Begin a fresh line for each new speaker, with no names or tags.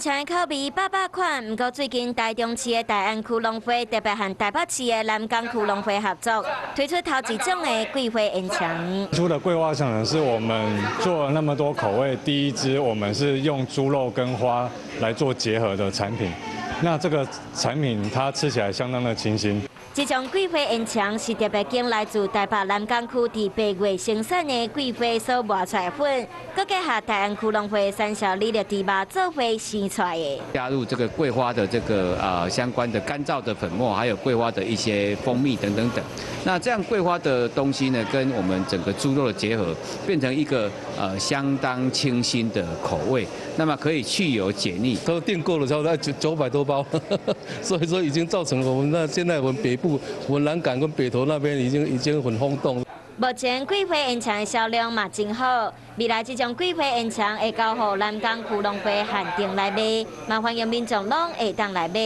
腸的口味百百款，毋過最近台中市的大安區農會特別和台北市的南港區農會合作，推出頭一種的桂花煙腸。
出的桂花腸呢，是我們做了那麼多口味，第一支我們是用豬肉跟花來做結合的產品。那這個產品它吃起來相當的清新。
這種桂花煙腸是特別揀來自台北南港區佇八月生產的桂花所磨出來粉，閣結合大安區農會產銷履歷豬肉做伙生出來的。
加入這個桂花的這個相關的乾燥的粉末，還有桂花的一些蜂蜜等等等。那這樣桂花的東西呢，跟我們整個豬肉的結合，變成一個相當清新的口味。那麼可以去油解膩。
都訂購了差不多900多包，所以說已經造成我們那現在我們北部、我們南港跟北投那邊已經很轟動。
目前桂花煙腸的銷量嘛真好，未來這種桂花煙腸會交予南港區農會限定來賣，嘛歡迎民眾攏會當來買。